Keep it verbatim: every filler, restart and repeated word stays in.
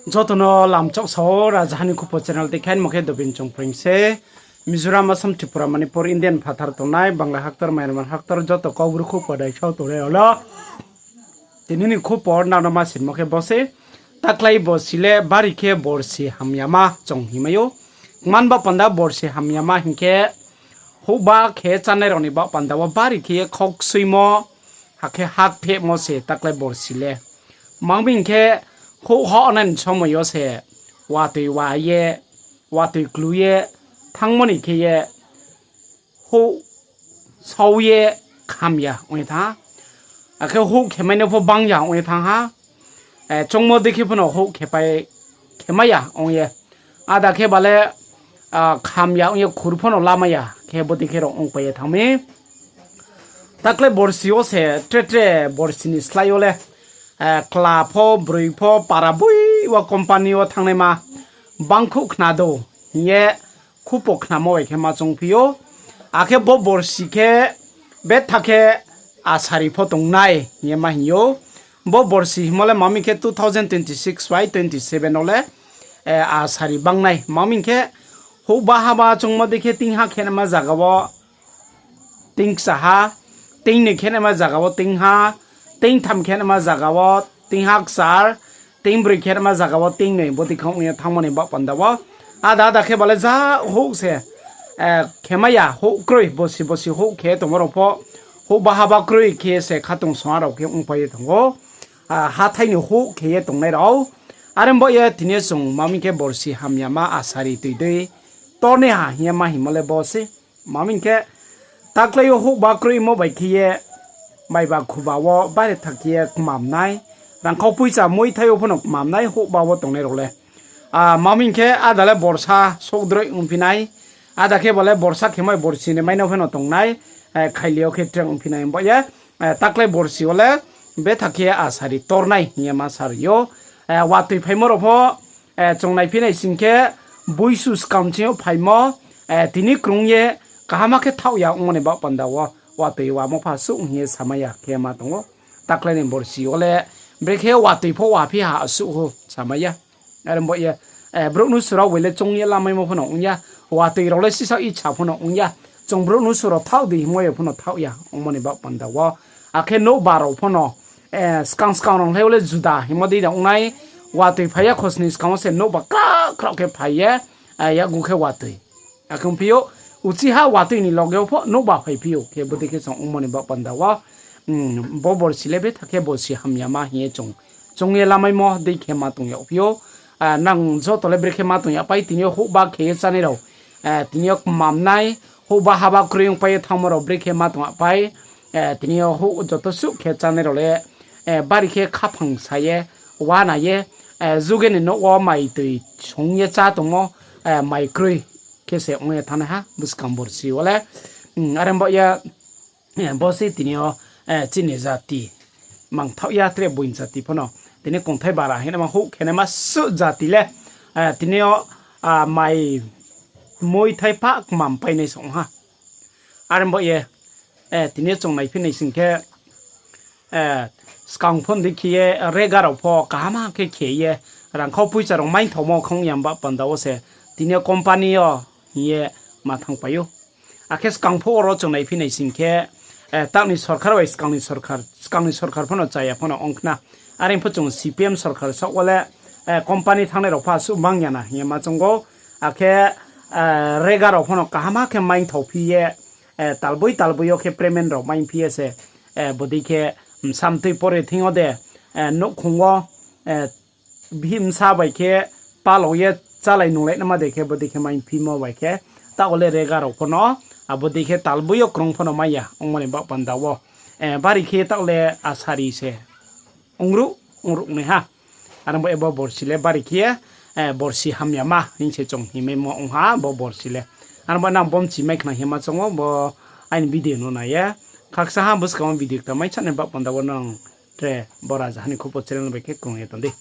Joto no lamchak sao, Rajaha ni Khupo channel dei khe, mo khe Dobin Chongpreng se. Mizoram, Assam, Tripura, Manipur, Indian phathar tongnai, Bangla haktor, Myanmar haktor, joto Kaubru khupo dai sao tongnai rao no. Tini ni khupo nang no ma sinmo khe bo se, taklai borsi le bari khe borsi hamyama chung hingmai ou. Kman ba panda borsi hamyama hing khe, houhba khe chánai rao ni ba panda wo bari khe ye khoksoimo, hakhe hakphehmo se taklai borsi le. Mang mi hing khe, houh honai ni somoi yo se watoi wa ye, watoi klu ye thanngmo ni khe ye, houh sao ye kham ya ong ye thanng ha. Akhe houh khemai no pho bang ya ong ye thanng ha. Choungmo dei khe pho no houh khe, khemai ya ong ye. Ada khe ba le, kham ya ong ye khur pho no lamai ya khe bodei khe rao ongpai ye thanng mi. Taklai borsi wo se tre tre borsi ni slái yo le, kla pho, broi pho, para boi wo company wo thanngnaima bangkhouh khna dou hing ye khupo khnamo bai khe ma choungphi ou. Akhe bo borsi khe betha khe asari pho tongnai hing ye ma hing ou. Bo borsi hingmo le ma mi khe two thousand twenty six bai twenty seven wo le asari bangnai. Ma mi khe houhba haba choungmo dei khe tingha khenaima zaga wo ting kchaha, tingnoi khenaima zaga wo tingha, tingtham khenaima zaga wo tingha kchar, tingbroi khenaima zaga wo tingnoi bodei khe ong ye thanngmo ni ba panda wo. Ada ada khe ba le ja houh se khemai ya, houh kroi, borsi borsi houh khe tongmo rao pho, houhba haba kroi khe se khatungsung rao khe ongpai ye tong ou. Hathái ni houh khe ye tongnai rao. Are bo ye tini yo chung ma mi khe borsi hamyama asari toi dei tornaiha hing ye ma hingmo le bo se. Ma mi khe, taklai yo houhba kroimo bai khe ye, maiba khuba wo bari tha khe ye kmam nai, rangkhau poicha moithai yo pho no kmam nai, houhba wo tongnai rao le. Ma mi khe, ada le borsa soukdroi ongphi nai, ada khe ba le borsa khemai borsi ni mai no pho no tongnai, khaili yo khe treng ongphi nai bo ye, taklai borsi wo le betha khe asari tornai hing ye ma sari ou. Watoi phaimo rao pho, chung naiphi nai sing khe, boisu skang ching yo phaimo, tini krung ye kaham khe thaoh ya ongmo ni ba panda wo, watoi wamo pha suh hing ye samai ya khe ma tong ou. Taklai ni borsi wo le, brekhe watoi pho waphi ha asuh ho samai ya. Are bo ye, brouh nusu rao bai le choung ye lamaimo pho no ong ya, watoi rao le sisa icha pho no ong ya, chung brouh nusu rao thaoh di hingmo ye pho no thaoh ya ongmo ni ba panda wo. Akhe nouhba rao pho no, skang skang rao hlai wo le juda hingmo dei da ong nai, watoi phai ya khosni skang wo se nouhba kraoh kraoh khe phai ye, yakgu khe watoi. Akhe ongphi ou, uchiha watoi ni loge wo pho nouhba phaiphi ou khe bodei khe chung ongmo ni ba panda wo. Bo borsi le betha khe borsi hamyama hing ye chung, chung ye lamaimo dei khe ma tong yag phi ou. Nang joto le brekhe ma tong yag pai, tini yo houhba khe ye chánai rao, tini yo kmam nai, houhba haba kroi ongpai ye thanngmo rao brekhe ma tong yag pai, tini yo houh joto suh khe chánai rao le, bari khe khaphang sa ye, uana ye, juge ni nouh wo mai toi song ye chá tongmo, mai kroi khe se ong ye thanngnaiha buskang borsi wo le. Are bo ye, bo se tini yo, chini jati mangthaoh ya tre boin jati pho no, tini kongthai bara hingnaima houh khenaima suh jati le, tini yo, mai moithai pha kmam painai se ong ha. Are bo ye, tini yo chung naiphi nai sing khe, skang pho dei khe ye rega rao pho kaham khe khe ye, rangkhau poicha rao maingthaomo khong ya ba panda wo se, tini yo company yo hing ye ma thanngpai ou. Akhe skang pho oro chung naiphi nai sing khe, taoh ni sorkar bai skang ni sorkar pho no chaya pho no ong khna. Are pho chung C P M sorkar saoh wo le, company thanngnai rao pho asuh mang ya na hing ye ma choung ou. Akhe, rega rao pho no kaham khe maingthaophi ye, talboi talboi yo khe payment rao maiphi ye se, bodei khe, bsa mtoi pore thing yo de, nouhkhong wo, bihih bsa bai khe palao ye chálai nunglai nama dei khe bodei khe maiphimo bai khe, taoh wo le rega rao pho no, abo dei khe talboi yo krung pho no mai ya ongmo ni ba panda wo. Bari khe taoh le asari se ongruh, ongruh nai ha. Are bo ye bo borsi le bari khe ye, borsi hamyama hing se chung hingmaimo ong ha bo borsi le. Are bo nang bomchi mai khna hingma choung ou bo aini video no nai ye. Khakcha ha buskang wo video kta mai chánai ba panda wo nang tre bo Rajaha ni Khupo channel bai khe krung ye tong di.